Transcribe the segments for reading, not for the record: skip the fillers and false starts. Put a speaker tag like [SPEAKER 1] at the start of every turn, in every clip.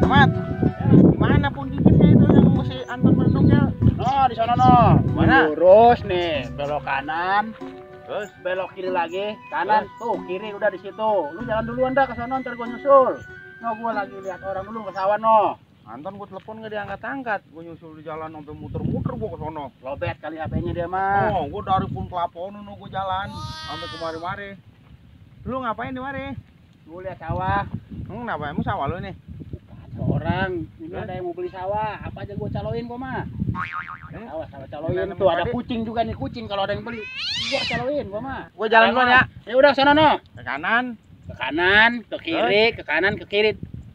[SPEAKER 1] Mat, gimana pun dikitnya itu yang mesti Anton menunggu?
[SPEAKER 2] No, di sana no.
[SPEAKER 1] Mana?
[SPEAKER 2] Lurus nih, belok kanan. Terus belok kiri lagi, kanan. Tuh, kiri udah di situ. Lu jalan duluan dah ke sana, ntar gua nyusul. No, gua lagi lihat orang dulu ke sawah no.
[SPEAKER 1] Anton gua telepon nggak diangkat-angkat. Gua nyusul di jalan sampai muter-muter gua ke sono.
[SPEAKER 2] Lobet kali HP-nya dia mah.
[SPEAKER 1] Oh, gua dari pun Kelapon gua jalan sampai kemari-mari. Lu ngapain di mari?
[SPEAKER 2] Gua lihat sawah.
[SPEAKER 1] Kenapa? Emang sawah lu nih?
[SPEAKER 2] Ada orang, ini ada yang mau beli sawah. Apa aja gua caloin gua mah. Sawah caloin tuh, ada kucing juga nih, kucing kalau ada yang beli. Gua caloin gua mah.
[SPEAKER 1] Gua jalan duluan ya.
[SPEAKER 2] Ya udah sana no.
[SPEAKER 1] Ke kanan,
[SPEAKER 2] Ke kiri, ke kanan, ke kiri.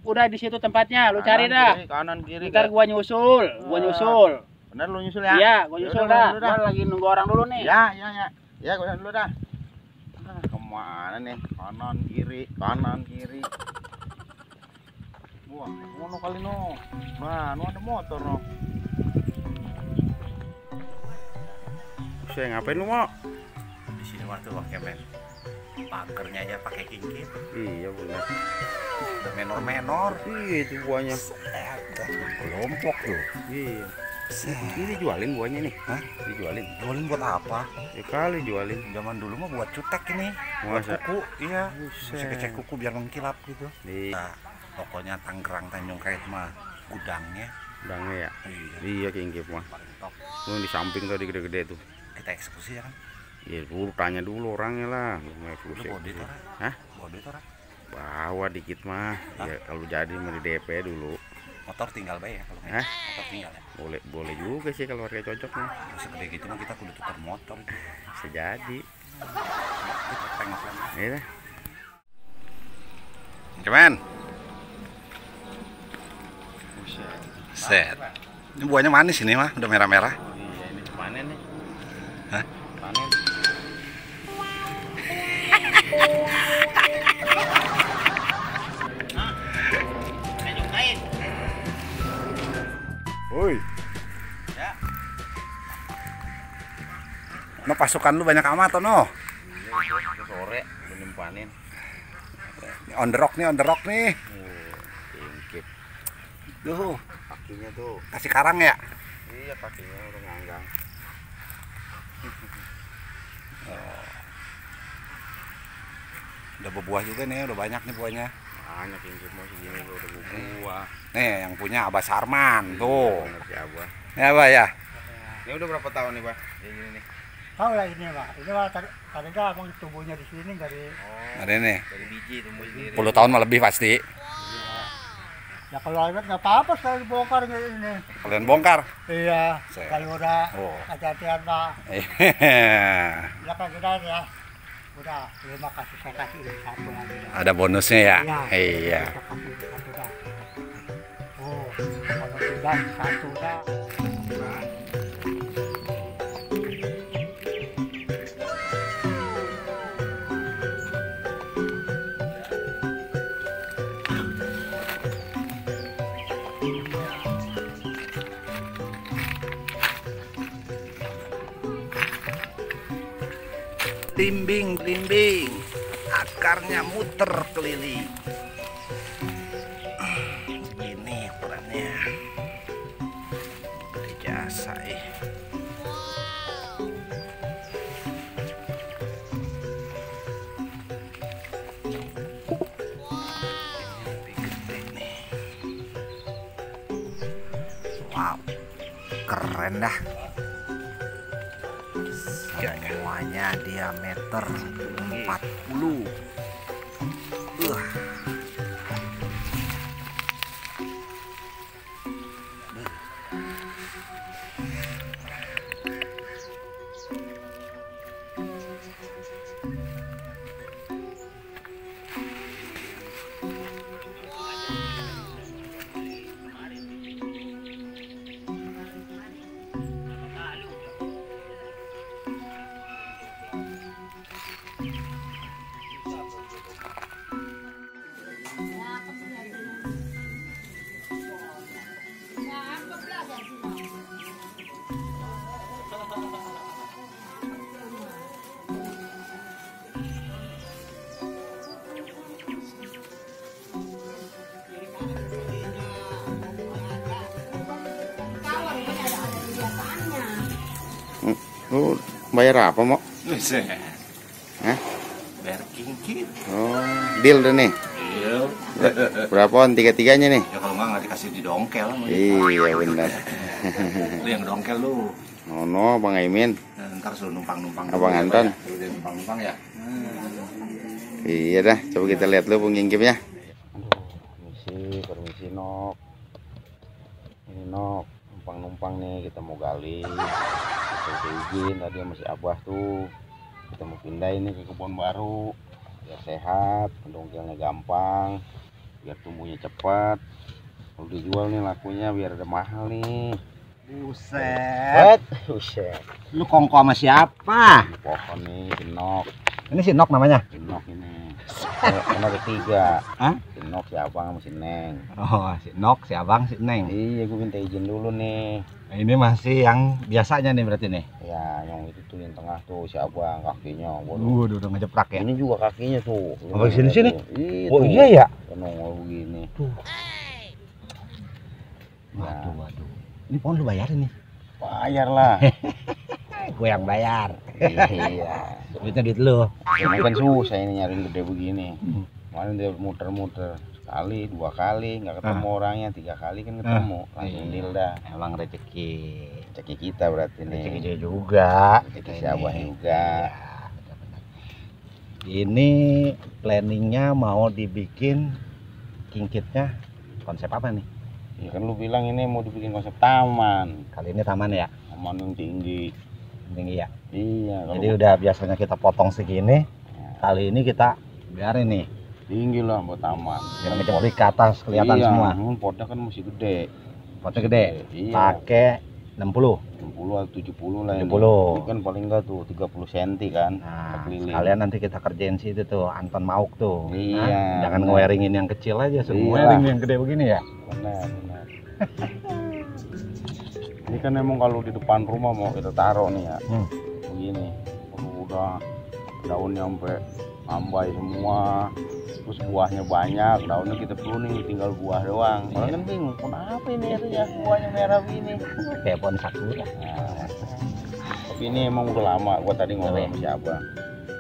[SPEAKER 2] Udah di situ tempatnya, lu cari dah.
[SPEAKER 1] kiri, kanan kiri.
[SPEAKER 2] Ntar gua nyusul,
[SPEAKER 1] Bener lu nyusul ya?
[SPEAKER 2] Iya, gua nyusul dah.
[SPEAKER 1] Dulu dah.
[SPEAKER 2] Gua lagi nunggu orang dulu nih.
[SPEAKER 1] Ya. Ya, gua jalan dulu dah. Kemana nih? Kanan kiri. Wah, ngono kali no. Nah, ada motor no. Saya ngapain lu mau?
[SPEAKER 3] Di sini waktu kemen. Pagernya aja pakai kincir.
[SPEAKER 1] Iya benar.
[SPEAKER 3] Udah menor-menor.
[SPEAKER 1] Iya itu buahnya.
[SPEAKER 3] Kelompok tuh.
[SPEAKER 1] Iya. Ini jualin buahnya nih.
[SPEAKER 3] Hah?
[SPEAKER 1] Dijualin.
[SPEAKER 3] Jualin buat apa?
[SPEAKER 1] Ya kali jualin.
[SPEAKER 3] Zaman dulu mah buat cutek ini. Buat
[SPEAKER 1] Masa?
[SPEAKER 3] kuku, iya.
[SPEAKER 1] Buset.
[SPEAKER 3] Mesti kecek kuku biar mengkilap gitu.
[SPEAKER 1] Iya.
[SPEAKER 3] Nah, pokoknya Tangerang Tanjung Kait mah gudangnya.
[SPEAKER 1] Udangnya ya.
[SPEAKER 3] Iya.
[SPEAKER 1] Iya kingkip mah.
[SPEAKER 3] Mantap.
[SPEAKER 1] Lu di samping tadi gede-gede tuh.
[SPEAKER 3] Kita eksekusi ya kan?
[SPEAKER 1] Iya, lu tanya dulu orangnya lah. Lu mau
[SPEAKER 3] Lu
[SPEAKER 1] eksekusi.
[SPEAKER 3] bawa duit ora?
[SPEAKER 1] Hah?
[SPEAKER 3] Bawa duit ora?
[SPEAKER 1] Bawa dikit mah. Ya kalau jadi mau di DP dulu.
[SPEAKER 3] Motor tinggal bae ya kalau gitu.
[SPEAKER 1] Hah?
[SPEAKER 3] Motor tinggal ya.
[SPEAKER 1] Boleh juga sih kalau harga cocok mah.
[SPEAKER 3] Masih gede gitu mah kita kudu tukar motor itu.
[SPEAKER 1] Bisa jadi.
[SPEAKER 3] Kita tengok lagi.
[SPEAKER 1] Iya.
[SPEAKER 3] Cuman. Set. Ini buahnya manis ini mah, udah merah-merah.
[SPEAKER 1] Iya, ini panen nih.
[SPEAKER 3] Hah?
[SPEAKER 1] Panen.
[SPEAKER 3] Woi.
[SPEAKER 1] Ya.
[SPEAKER 3] No pasukan lu banyak amat no.
[SPEAKER 1] Iya, sore belum panen.
[SPEAKER 3] Ini on the rock nih.
[SPEAKER 1] Kingkip.
[SPEAKER 3] Tuh,
[SPEAKER 1] Kakinya tuh.
[SPEAKER 3] kasih karang ya.
[SPEAKER 1] Iya, kakinya udah nganggang.
[SPEAKER 3] Udah berbuah juga nih, udah banyak nih buahnya.
[SPEAKER 1] Banyak kingkip mau segini gua udah buah.
[SPEAKER 3] Nih, yang punya Abah Sarman tuh.
[SPEAKER 1] Bener si Abah.
[SPEAKER 3] Ya, Abah ya.
[SPEAKER 1] Ini udah berapa tahun nih, Pak? Ya gini nih.
[SPEAKER 4] Tahu lah ini Pak, ini Pak tadinya abang tumbuhnya di sini dari
[SPEAKER 3] Ada nih.
[SPEAKER 1] Dari biji tumbuh sendiri.
[SPEAKER 3] 10 tahun mah lebih pasti.
[SPEAKER 4] ya kalau awet nggak apa-apa sekali dibongkar kayak ini.
[SPEAKER 3] Kalian bongkar.
[SPEAKER 4] Iya,
[SPEAKER 3] Saya.
[SPEAKER 4] kalau udah
[SPEAKER 3] Oh.
[SPEAKER 4] hati-hatian Pak. Ya kan kita ya. Udah, terima kasih saya kasih ini satu lagi.
[SPEAKER 3] Ada bonusnya ya.
[SPEAKER 4] Iya.
[SPEAKER 3] Iya.
[SPEAKER 4] Kita kasih satu dah. Oh, kalau tidak satu dah.
[SPEAKER 3] Blimbing, akarnya muter keliling. Ini ukurannya. Dari jasa Lebih gede nih. Wow, keren dah. Semuanya diameter 40.
[SPEAKER 1] Lu bayar apa, Mo?
[SPEAKER 3] Buset.
[SPEAKER 1] Hah?
[SPEAKER 3] Bayar kingkit.
[SPEAKER 1] Oh, deal deh nih.
[SPEAKER 3] Iya.
[SPEAKER 1] Berapaan tiga-tiganya nih?
[SPEAKER 3] Ya kalau nggak dikasih di dongkel.
[SPEAKER 1] Iya benar.
[SPEAKER 3] Lu yang dongkel lu.
[SPEAKER 1] Oh no, Bang Aimin.
[SPEAKER 3] Nah, ntar suruh numpang-numpang.
[SPEAKER 1] Abang Anton.
[SPEAKER 3] Udah numpang-numpang ya.
[SPEAKER 1] Iya dah, coba kita lihat dulu penginggipnya.
[SPEAKER 5] Permisi Nok. Ini Nok, numpang-numpang nih kita mau gali. Kita udah izin tadi sama si Abah tuh. Kita mau pindah ini ke kebun baru. Biar sehat, pendongkelnya gampang, biar tumbuhnya cepat. Kalau dijual nih lakunya biar ada mahal nih.
[SPEAKER 4] Buset.
[SPEAKER 5] Buset.
[SPEAKER 4] Lu kongko sama siapa?
[SPEAKER 5] Di pohon nih, si Nok.
[SPEAKER 4] Ini si Nok namanya.
[SPEAKER 5] Si Nok ini. Kan ada tiga.
[SPEAKER 4] Hah?
[SPEAKER 5] Si Nok, si Abang, sama si Neng.
[SPEAKER 4] Oh, si Nok, si Abang, si Neng.
[SPEAKER 5] Iya, gue minta izin dulu nih.
[SPEAKER 4] Nah, ini masih yang biasanya nih berarti nih.
[SPEAKER 5] Ya, yang itu tuh yang tengah tuh si Abang kakinya. Waduh.
[SPEAKER 4] Udah ngejeprak ya.
[SPEAKER 5] Ini juga kakinya tuh.
[SPEAKER 4] Oh, sini-sini?
[SPEAKER 5] Iya,
[SPEAKER 4] Oh
[SPEAKER 5] tuh.
[SPEAKER 4] iya ya.
[SPEAKER 5] Nongol begini.
[SPEAKER 4] Waduh. Ini pohon lu bayarin nih.
[SPEAKER 5] Bayar lah.
[SPEAKER 4] Gue yang bayar.
[SPEAKER 5] Iya.
[SPEAKER 4] Duitnya duit lu.
[SPEAKER 5] Ya, kan susah ini nyari gede begini. Kemarin dia muter-muter sekali, dua kali nggak ketemu orangnya, 3 kali kan ketemu. Langsung deal dah.
[SPEAKER 4] Emang rezeki.
[SPEAKER 5] Rezeki kita berarti
[SPEAKER 4] Rezeki
[SPEAKER 5] nih.
[SPEAKER 4] dia juga.
[SPEAKER 5] Rezeki si Abah juga.
[SPEAKER 4] Benar-benar. Ini planningnya mau dibikin kingkitnya konsep apa nih?
[SPEAKER 5] Ya kan lu bilang ini mau dibikin konsep taman.
[SPEAKER 4] Kali ini taman ya,
[SPEAKER 5] Taman yang tinggi.
[SPEAKER 4] tinggi ya.
[SPEAKER 5] Iya, kalau
[SPEAKER 4] Jadi udah biasanya kita potong segini, kali ini kita biarin nih,
[SPEAKER 5] tinggi lah buat taman.
[SPEAKER 4] biar ngejeprik ke atas kelihatan
[SPEAKER 5] iya,
[SPEAKER 4] semua.
[SPEAKER 5] Potnya kan masih gede.
[SPEAKER 4] Potnya gede,
[SPEAKER 5] Iya.
[SPEAKER 4] pakai 60.
[SPEAKER 5] 60 atau 70 lah ini.
[SPEAKER 4] 70.
[SPEAKER 5] Ini kan paling enggak tuh 30 cm kan.
[SPEAKER 4] Nah,
[SPEAKER 5] keliling.
[SPEAKER 4] sekalian nanti kita kerjain sih itu tuh Anton Mauk tuh.
[SPEAKER 5] Iya,
[SPEAKER 4] Nah, jangan
[SPEAKER 5] benar.
[SPEAKER 4] nge-wiringin yang kecil aja, suruh
[SPEAKER 5] Iya.
[SPEAKER 4] wiring yang gede begini ya.
[SPEAKER 5] Benar. Ini kan emang kalau di depan rumah mau kita taruh nih ya. Begini. Udah daunnya sampai ambai semua. Terus buahnya banyak, daunnya kita pruning tinggal buah doang. Orang kan bingung, kenapa ini ya buahnya merah begini?
[SPEAKER 4] Kayak pohon sakura.
[SPEAKER 5] Nah, tapi ini emang udah lama. Gua tadi ngobrol sama si Abang.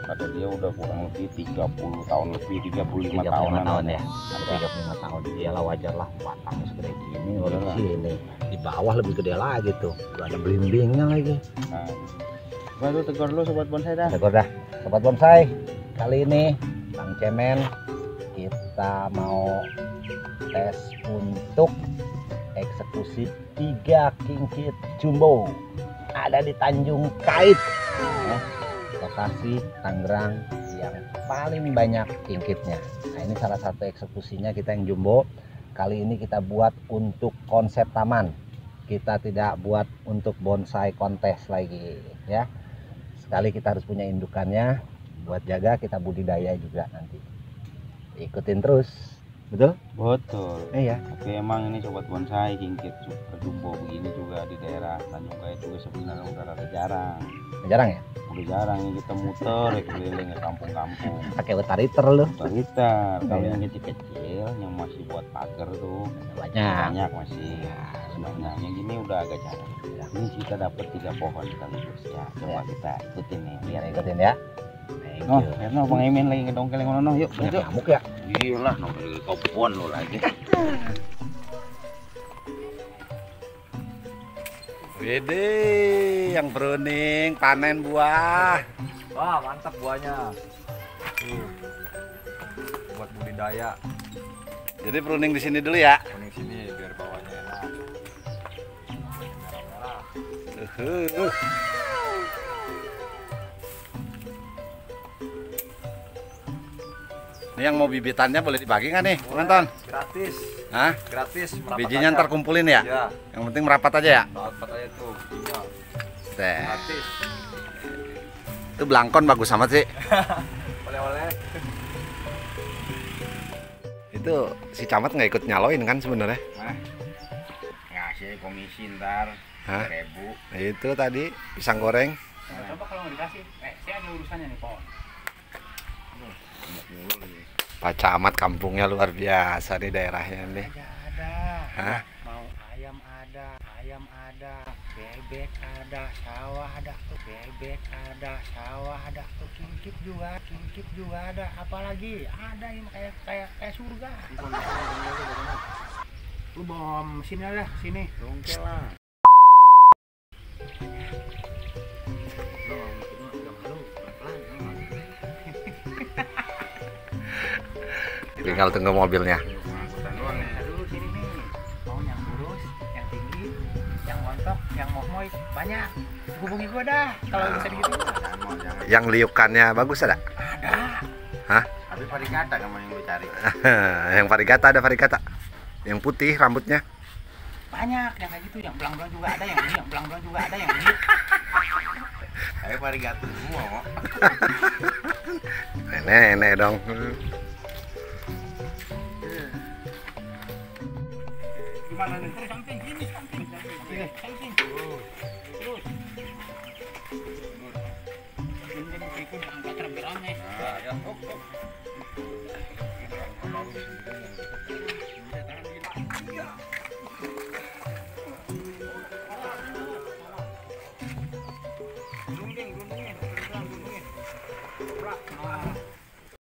[SPEAKER 5] Kata dia udah kurang lebih 30 tahun lebih, 35 tahunan.
[SPEAKER 4] tahun ya.
[SPEAKER 5] Ada.
[SPEAKER 4] 35 tahun. Iyalah wajar lah, batangnya segede gini udah di
[SPEAKER 5] Iyalah.
[SPEAKER 4] sini. Di bawah lebih gede lagi tuh. Udah ada belimbingnya lagi.
[SPEAKER 5] Nah, gua tuh tegur lu sobat bonsai dah.
[SPEAKER 4] Tegur dah. Sobat bonsai, kali ini Bang Cemen kita mau tes untuk eksekusi 3 kingkit jumbo. Ada di Tanjung Kait, lokasi Tangerang yang paling banyak kingkitnya. Nah, ini salah satu eksekusinya kita yang jumbo. Kali ini kita buat untuk konsep taman. Kita tidak buat untuk bonsai kontes lagi ya. Sekali kita harus punya indukannya buat jaga, kita budidaya juga nanti. Ikutin terus. Betul?
[SPEAKER 5] Betul.
[SPEAKER 4] Iya.
[SPEAKER 5] Tapi emang ini sobat bonsai kingkit jumbo begini juga di daerah Tanjung Kait juga sebenarnya udah rada jarang.
[SPEAKER 4] Jarang ya?
[SPEAKER 5] Udah jarang nih kita muter ya keliling ke kampung-kampung.
[SPEAKER 4] Pakai utariter lu.
[SPEAKER 5] Liter kalau
[SPEAKER 4] Iya.
[SPEAKER 5] yang kecil-kecil yang masih buat pagar tuh
[SPEAKER 4] Banyak.
[SPEAKER 5] banyak masih. Sebenarnya yang gini udah agak jarang. Ini kita dapat 3 pohon sekaligus ya. Coba kita ikutin nih lihat.
[SPEAKER 4] Biar ikutin ya. Thank
[SPEAKER 5] Oh,
[SPEAKER 4] you.
[SPEAKER 5] lihat no Bang Emin lagi ngedongkel yang ngono yuk.
[SPEAKER 4] Banyak
[SPEAKER 5] Yuk.
[SPEAKER 4] nyamuk ya.
[SPEAKER 5] Gila, nongkel di kebun lu lagi.
[SPEAKER 3] Wede, yang pruning panen buah.
[SPEAKER 6] Wah, mantap buahnya. Tuh. Buat budidaya.
[SPEAKER 3] Jadi pruning di sini dulu ya.
[SPEAKER 6] Kuning sini biar bawahnya enak. Merah-merah.
[SPEAKER 3] Ini yang mau bibitannya boleh dibagi nggak nih, Bang Anton?
[SPEAKER 6] Gratis.
[SPEAKER 3] Hah?
[SPEAKER 6] Gratis. Merapat
[SPEAKER 3] Bijinya
[SPEAKER 6] aja.
[SPEAKER 3] ntar kumpulin ya?
[SPEAKER 6] Ya,
[SPEAKER 3] Yang penting merapat aja ya?
[SPEAKER 6] merapat aja tuh. Iya.
[SPEAKER 3] Teh.
[SPEAKER 6] Gratis.
[SPEAKER 3] Itu belangkon bagus amat sih.
[SPEAKER 6] Oleh-oleh.
[SPEAKER 3] Itu si camat nggak ikut nyaloin kan sebenarnya?
[SPEAKER 5] Ngasih komisi ntar
[SPEAKER 3] Hah?
[SPEAKER 5] 1.000.
[SPEAKER 3] Itu tadi pisang goreng.
[SPEAKER 2] Coba kalau nggak dikasih, saya ada urusannya nih pohon.
[SPEAKER 3] Pak Camat kampungnya luar biasa di daerahnya nih.
[SPEAKER 4] Ada.
[SPEAKER 3] Hah?
[SPEAKER 4] Mau ayam ada,
[SPEAKER 2] bebek ada, sawah ada tuh, bebek ada, sawah ada tuh, kincip juga ada, apalagi ada yang kayak surga. Lu bawa mesinnya dah sini.
[SPEAKER 5] Dongkel lah.
[SPEAKER 3] Tinggal tunggu mobilnya.
[SPEAKER 2] Dulu sini nih, mau yang lurus, yang tinggi, yang montok, yang mohmoy, banyak. Hubungi gua dah kalau bisa gitu.
[SPEAKER 5] Jangan.
[SPEAKER 3] Yang liukannya bagus ada?
[SPEAKER 2] Ada.
[SPEAKER 3] Hah?
[SPEAKER 5] Tapi varigata kamu yang lu cari.
[SPEAKER 3] Yang varigata ada varigata. Yang putih rambutnya.
[SPEAKER 2] Banyak yang kayak gitu, yang belang-belang juga ada, yang ini, yang belang-belang juga ada, yang ini.
[SPEAKER 5] Ayo varigata semua kok.
[SPEAKER 3] Nenek dong.
[SPEAKER 2] Gimana nih? Terus samping, ini samping. Terus. Ini ikut angkat rame-rame.
[SPEAKER 6] Nah, ya.